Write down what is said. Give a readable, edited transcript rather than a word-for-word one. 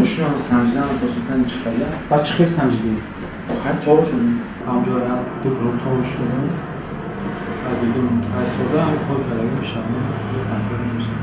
Мошинам санҷидан хостам, чӣ хеле. Ба чӣ хел санҷидӣ? Охир тор шуд. Ҳамҷо як ду кило тор шудам. Баъд дидим ҳай соза, ҳам кор кардагим шавам, такрор намешавад.